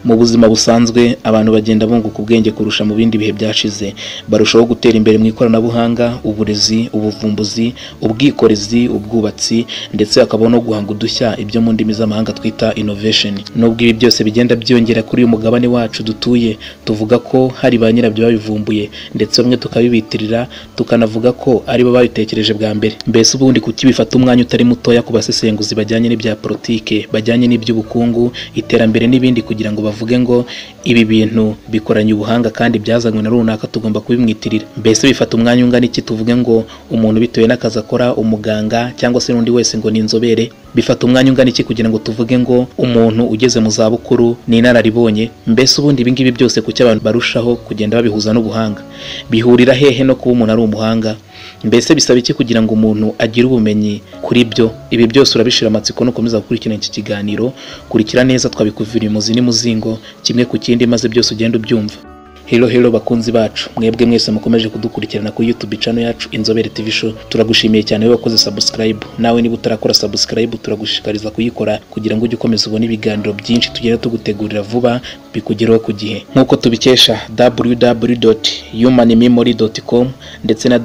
Mu buzima busanzwe abantu bagenda bunguka ubwenge kurusha mu bindi bihe byashize, barushaho gutera imbere mu ikoranabuhanga, uburezi, ubuvumbuzi, ubwikorezi, ubwubatsi, ndetse hakabaho no guhanga udushya, ibyo mu ndimi z'amahanga twita innovation. Nubwo ibi byose bigenda byiyongera kuri uyu mugabane wacu dutuye, tuvuga ko hari ba nyirabyo babivumbuye, ndetse bamwe tukabibitirira, tukanavuga ko aribo babitekereje bwa mbere. Mbese ubundi kuki bifata umwanya utari mutoya ku basesenguzi bajyanye n'ibya politike, bajyanye n'iby'ubukungu, iterambere n'ibindi, kugira ngo bavuge ngo ibi bintu bikoranye ubuhanga kandi byazanywe na runaka, tugomba kubimwitirira? Mbese bifata umwanya ungana iki tuvuge ngo umuntu bitewe n'akazi akora, umuganga cyangwa se n'undi wese, ngo ni inzobere? Bifata umwanya ungana iki kugira ngo tuvuge ngo umuntu ugeze mu zabukuru ni inararibonye? Mbese ubundi ibi ngibi byose kuki abantu barushaho kugenda babihuza n'ubuhanga? Bihurira hehe no kuba umuntu ari umuhanga? Mbese bisaba iki kugira ngo umuntu agire ubumenyi kuri byo? Ibi byose urabishira amatsiko nukomeza gukurikirana iki kiganiro. Kurikira neza, twabikuvira imuzi n'umuzingo, kimwe ku kindi, maze byose ugenda ubyumva. Hello hello bakunzi bacu, mwebwe mwese mukomeje kudukurikirana kuri YouTube channel yacu Inzobere TV Show, turagushimiye cyane wowe wakoze subscribe. Nawe niba utarakora subscribe, turagushishikariza kuyikora kugira ngo ujye ukomeza ubone ibiganiro byinshi tugenda tugutegurira vuba bikugeraho ku gihe. Nk'uko tubikesha www.humanmemory.com ndetse na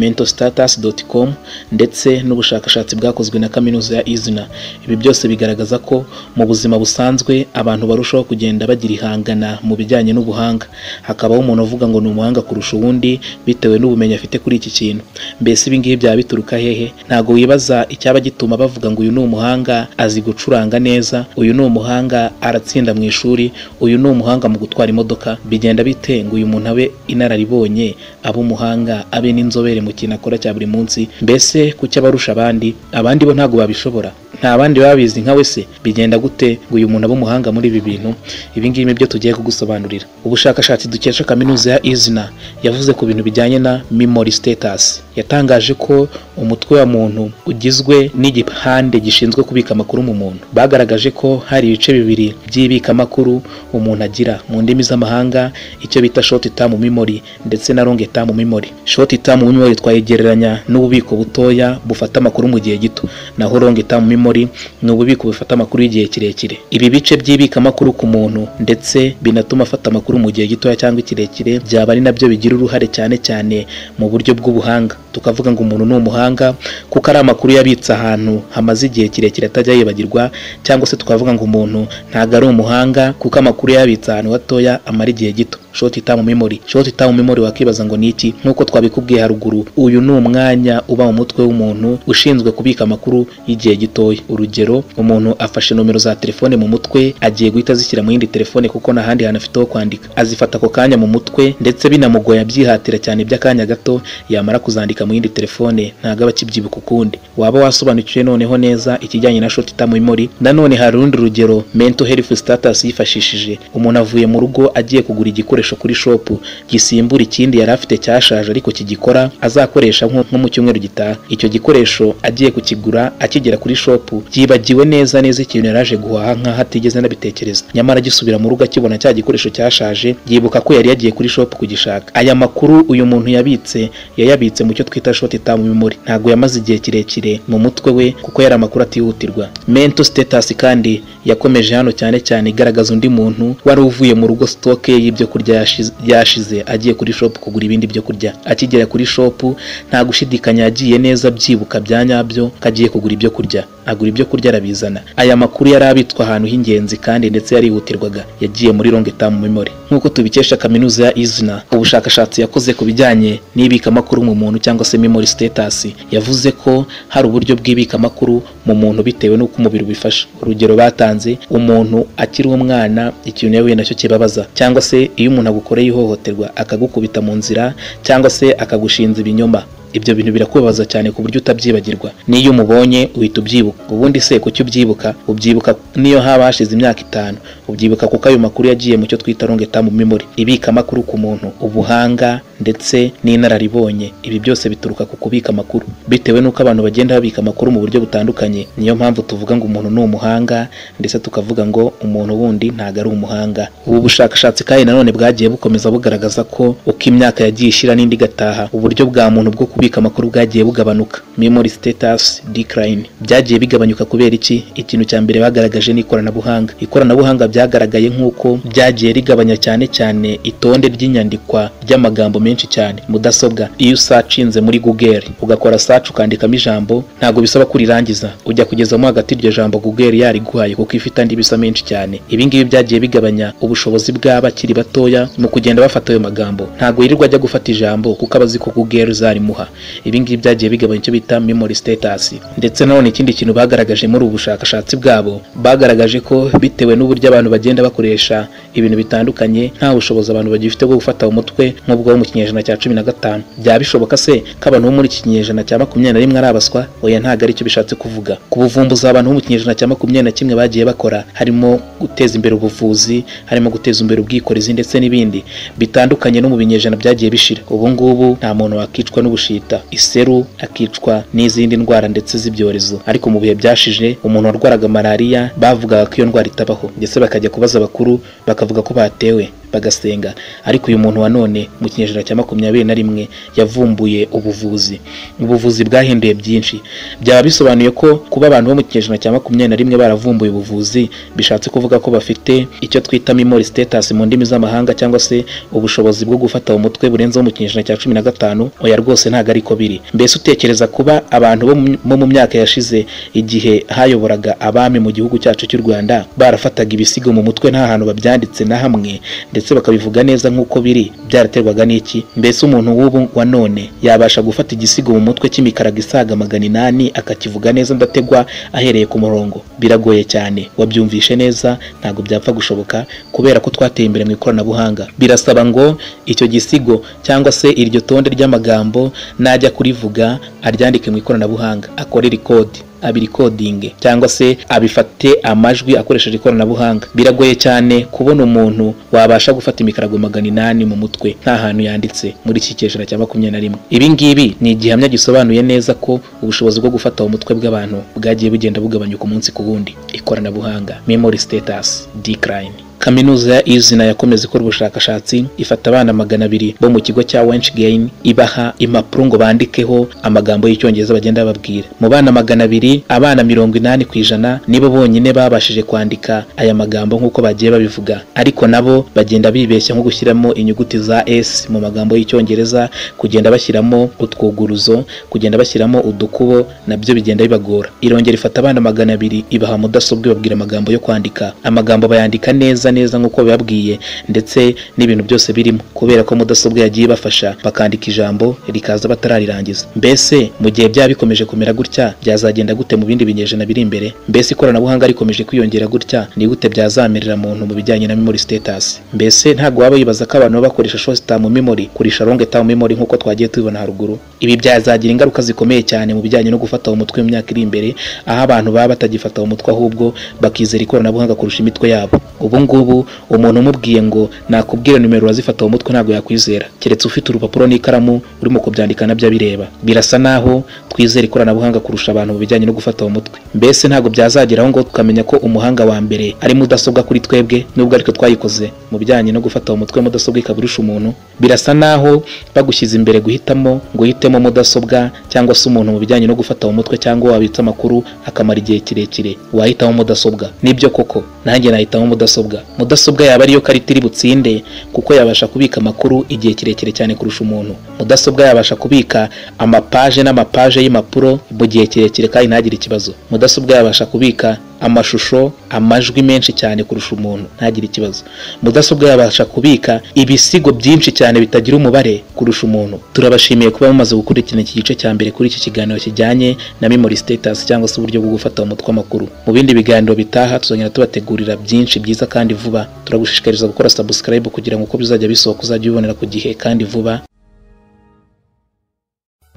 www.mentalstatus.com ndetse n'ubushakashatsi bwakozwe na kaminuza ya Izina, ibi byose bigaragaza ko mu buzima busanzwe abantu barushaho kugenda bagira ihangana mu bijyanye n'ubuhanga. Hakabaho umuntu uvuga ngo ni umuhanga kurusha uwundi bitewe n'ubumenyi afite kuri iki kintu. Mbese ibi ngibi byaba bituruka hehe? Ntago wibaza icyaba gituma bavuga ngo uyu ni umuhanga, azi gucuranga neza, uyu ni umuhanga, aratsinda mu ishuri, uyu ni umuhanga mu gutwara imodoka? Bigenda bite ngo uyu muntu abe inararibonye, abe umuhanga, abe n'inzobere mu kintu akora cya buri munsi? Mbese kuki abarusha abandi? Abandi bo ntago babishobora, nta bandi babizi nka we se? Bigenda gute ngo uyu muntu abe umuhanga muri ibi bintu? Ibi ngibi byo tugiye kugusobanurira. Ubushakashatsi dukesha kaminuza ya Izina yavuze ku bintu bijyanye na memory status. Yatangaje ko umutwe wa muntu ugizwe n'igihande gishinzwe kubika amakuru mu muntu. Bagaragaje ko hari ibice bibiri by'ibikamakuru umuntu agira, mu ndimi z'amahanga icyo bita short term memory ndetse na long term memory. Short term memory twayigereranya n'ububiko butoya bufata amakuru mu gihe gito, naho long term memory ni ububiko bufata amakuru y'igihe kirekire. Ibi bice by'ibikamakuru ku muntu ndetse binatuma afata amakuru mu gihe gitoya cyangwa kirekire, byaba ari nabyo bigira uruhare cyane cyane mu buryo bw'ubuhanga. Tukavuga ngo umuntu ni umuhanga kuko ari amakuru yabitse ahantu hamaze igihe kirekire atajya yibagirwa, cyangwa se tukavuga ngo umuntu ntabwo ari umuhanga kuko amakuru yabitse ahantu hatoya amara igihe gito, short term memory. Short term memory wakibaza ngo ni iki? Nk'uko twabikubwiye haruguru, uyu ni umwanya uba mu mutwe w'umuntu ushinzwe kubika amakuru y'igihe gitoya. Urugero, umuntu afashe nomero za telefone mu mutwe, agiye guhita azishyira mu yindi telefone kuko nta handi hantu afite ho kwandika. Azifata ako kanya mu mutwe, ndetse binamugoye abyihatira cyane by'akanya gato, yamara kuzandika mu yindi telefone ntabwo aba akibyibuka ukundi. Waba wasobanukiwe noneho neza ikijyanye na short term memory. Nanone hari urundi rugero mental health status yifashishije. Umuntu avuye mu rugo agiye kugura igikoresho kuri shop gisimbura ikindi yari afite cyashaje ariko kigikora, azakoresha nko mu cyumweru gitaha. Icyo gikoresho agiye kukigura, akigera kuri shop yibagiwe neza neza ikintu yaraje guhaha, nkaho atigeze anabitekereza. Nyamara agisubira mu rugo, akibona cya gikoresho cyashaje, yibuka ko yari yagiye kuri shop kugishaka. Aya makuru uyu muntu yabitse, yayabitse mu cyo twita short term memory. Ntabwo yamaze igihe kirekire mu mutwe we kuko yari amakuru atihutirwa. Mental status kandi yakomeje hano cyane cyane igaragaza undi muntu wari uvuye mu rugo, stock ye y'ibyo kurya yashize, agiye kuri shop kugura ibindi byo kurya. Akigera kuri shop, nta gushidikanya yagiye neza byibuka bya nyabyo ko agiye kugura ibyo kurya. Agura ibyo kurya, arabizana. Aya makuru yari abitswe ahantu h'ingenzi kandi ndetse yarihutirwaga, yagiye muri long term memory. Nk'uko tubikesha kaminuza ya Izina, ubushakashatsi yakoze ku bijyanye n'ibikamakuru mu muntu cyangwa se memory status, yavuze ko hari uburyo bw'ibikamakuru mu muntu bitewe n'uko umubiri ubifasha. Urugero batanze, umuntu akiri umwana, ikintu yahuye nacyo kibabaza, cyangwa se iyo umuntu agukoreye ihohoterwa, akagukubita mu nzira cyangwa se akagushinza ibinyoma, ibyo bintu birakubabaza cyane ku buryo utabyibagirwa. N'iyo umubonye uhita ubyibuka. Ubundi se kuki ubyibuka? Ubyibuka niyo haba hashize imyaka 5. Ubyibuka kuko ayo makuru yagiye mu cyo twita long term memory. Ibika amakuru ku muntu, ubuhanga ndetse n'inararibonye, ibi byose bituruka ku kubika amakuru. Bitewe n'uko abantu bagenda babika amakuru mu buryo butandukanye, niyo mpamvu tuvuga ngo umuntu ni umuhanga, ndetse tukavuga ngo umuntu wundi ntabwo ari umuhanga. Ubu bushakashatsi kandi nanone bwagiye bukomeza bugaragaza ko uko imyaka yagiye ishira n'indi igataha, uburyo bwa muntu bwo kubika kubika amakuru bwagiye bugabanuka. Memory status decline byagiye bigabanyuka kubera iki? Ikintu cya mbere bagaragaje ni ikoranabuhanga. Ikoranabuhanga byagaragaye nk'uko byagiye rigabanya cyane cyane itonde ry'inyandikwa ry'amagambo menshi cyane. Mudasobwa, iyo usacinze muri Google ugakora search ukandikamo ijambo, ntabwo bisaba kurirangiza, ujya kugezamo hagati iryo jambo Google yariguhaye kuko ifite andi bisa menshi cyane. Ibi ngibi byagiye bigabanya ubushobozi bw'abakiri batoya mu kugenda bafata ayo magambo. Ntabwo yirirwa ajya gufata ijambo kuko abazi ko Google zarimuha. Ibi ngibi byagiye bigabanya icyo bita memory status. Ndetse nanone ikindi kintu bagaragaje muri ubu bushakashatsi bwabo, bagaragaje ko bitewe n'uburyo abantu bagenda bakoresha ibintu bitandukanye, nta bushobozi abantu bagifite bwo gufata umutwe nk'ubwo mu kinyejana cya 15. Byaba bishoboka se ko abantu bo muri iki kinyejana cya 21 ari abaswa? Oya, ntabwo ari cyo bishatse kuvuga. Ku buvumbuzi abantu bo mu kinyejana cya 21 bagiye bakora, harimo guteza imbere ubuvuzi, harimo guteza imbere ubwikorezi ndetse n'ibindi bitandukanye no mu binyejana byagiye bishira. Ubu ngubu nta muntu wakicwa n'ubushita, iseru, akicwa n'izindi ndwara ndetse z'ibyorezo. Ariko mu bihe byashije umuntu warwaraga malaria bavugaga ko iyo ndwara itabaho, ndetse bakajya kubaza abakuru bakavuga ko batewe bagasenga. Ariko uyu muntu wa none mu kinyejana cya 21 yavumbuye ubuvuzi. Ubuvuzi bwahinduye byinshi. Byaba bisobanuye ko kuba abantu bo mu kinyejana cya 21 baravumbuye ubuvuzi bishatse kuvuga ko bafite icyo twita memory status mu ndimi z'amahanga, cyangwa se ubushobozi bwo gufata umutwe burenze mu kinyejana cya 15? Oya rwose ntabwo ariko biri. Mbese utekereza kuba abantu bo mu myaka yashize igihe hayoboraga abami mu gihugu cyacu cy'u Rwanda barafataga ibisigo mu mutwe nta hantu babyanditse na hamwe, ndetse bakabivuga neza nk'uko biri, byaraterwaga n'iki? Mbese umuntu w'ubu wa none yabasha gufata igisigo mu mutwe cy'imikarago isaga 800 akakivuga neza ndategwa ahereye ku murongo? Biragoye cyane. Wabyumvishe neza, ntabwo byapfa gushoboka kubera ko twateye imbere mu ikoranabuhanga. Birasaba ngo icyo gisigo cyangwa se iryo tonde ry'amagambo najya kurivuga aryandike mu ikoranabuhanga, akore record, abirikodinge cyangwa se abifate amajwi akoresheje ikoranabuhanga. Biragoye cyane kubona umuntu wabasha gufata imikarago 800 mu mutwe nta hantu yanditse muri iki kinyejana cya 21. Ibi ngibi ni igihamya gisobanuye neza ko ubushobozi bwo gufata umutwe bw'abantu bwagiye bugenda bugabanyuka umunsi ku wundi. Ikoranabuhanga, memory status decline. Kaminuza ya Izina yakomeza ikora ubushakashatsi, ifata abana 200 bo mu kigo cya Wenchgain, ibaha impapuro ngo bandikeho amagambo y'Icyongereza bagenda bababwira. Mu bana 200, abana 80% nibo bonyine babashije kwandika aya magambo nk'uko bagiye babivuga, ariko nabo bagenda bibeshya nko gushyiramo inyuguti za S mu magambo y'Icyongereza, kugenda bashyiramo utwuguruzo, kugenda bashyiramo udukubo, nabyo bigenda bibagora. Irongera ifata abana 200 ibaha mudasobwa ibabwira amagambo yo kwandika. Amagambo bayandika neza neza nkuko bababwiye, ndetse n'ibintu byose birimo, kubera ko mudasobwa yagiye bafasha bakandika ijambo rikaza batararirangiza. Mbese mu gihe byaba bikomeje kumera gutya, byazagenda gute mu bindi binyejana biri imbere? Mbese ikoranabuhanga rikomeje kwiyongera gutya, ni gute byazamerera muntu mu bijyanye na memory status? Mbese ntabwo waba wibaza ko abantu bakoresha short term memory kurisha long term memory nkuko twagiye tubibona haruguru? Ibi byazagira ingaruka zikomeye cyane mu bijyanye no gufata umutwe mu myaka iri imbere, aho abantu baba batagifata umutwe ahubwo bakizera ikoranabuhanga kurusha imitwe yabo. Ubu ngubu umuntu umubwiye ngo nakubwira nimero urazifata mu mutwe ntabwo yakwizera, keretse ufite urupapuro n'ikaramu urimo kubyandika nabyo abireba. Birasa naho twizera ikoranabuhanga kurusha abantu mu bijyanye no gufata mu mutwe. Mbese ntabwo byazageraho ngo tukamenya ko umuhanga wa mbere ari mudasobwa kuri twebwe, nubwo ariko twayikoze mu bijyanye no gufata mu mutwe, mudasobwa ikaburusha umuntu. Birasa naho bagushyize imbere guhitamo ngo uhitemo mudasobwa cyangwa se umuntu mu bijyanye no gufata mu mutwe, cyangwa wabitsa amakuru akamara igihe kirekire, wahitamo mudasobwa. Nibyo koko nanjye nahitamo mudasobwa. Mudasobwa yaba ariyo karita iri butsinde kuko yabasha kubika amakuru igihe kirekire cyane kurusha umuntu. Mudasobwa yabasha kubika amapaje n'amapaje y'impapuro mu gihe kirekire kandi ntagire ikibazo. Mudasobwa yabasha kubika amashusho, amajwi menshi cyane kurusha umuntu ntagire ikibazo. Mudasobwa yabasha kubika ibisigo byinshi cyane bitagira umubare kurusha umuntu. Turabashimiye kuba mumaze gukurikirana iki gice cya mbere kuri iki kiganiro kijyanye na memory status cyangwa se uburyo bwo gufata umutwe amakuru. Mu bindi biganiro bitaha tuzongera tubategurira byinshi byiza kandi vuba. Turagushishikariza gukora subscribe kugira ngo uko bizajya bisohoka uzajye ubibonera ku gihe kandi vuba.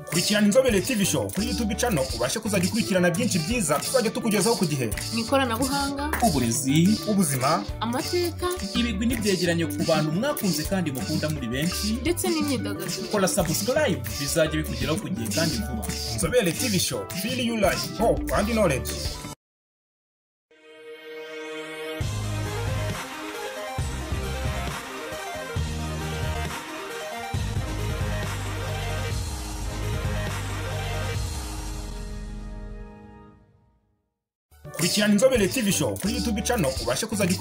Kurikirana Inzobere TV Show kuri YouTube channel ubashe kuzajya ukurikirana byinshi byiza tuzajya tukugezaho ku gihe. Mu ikoranabuhanga, uburezi, ubuzima, amateka, ibigwi n'ibyegeranyo ku bantu mwakunze kandi mukunda muri benshi, ndetse n'imyidagaduro. Kora subscribe bizajya bikugeraho ku gihe kandi vuba. Inzobere TV Show, feel you like hope and knowledge. Kurikirana Inzobere TV Show kuri YouTube channel, ubashe kuzajya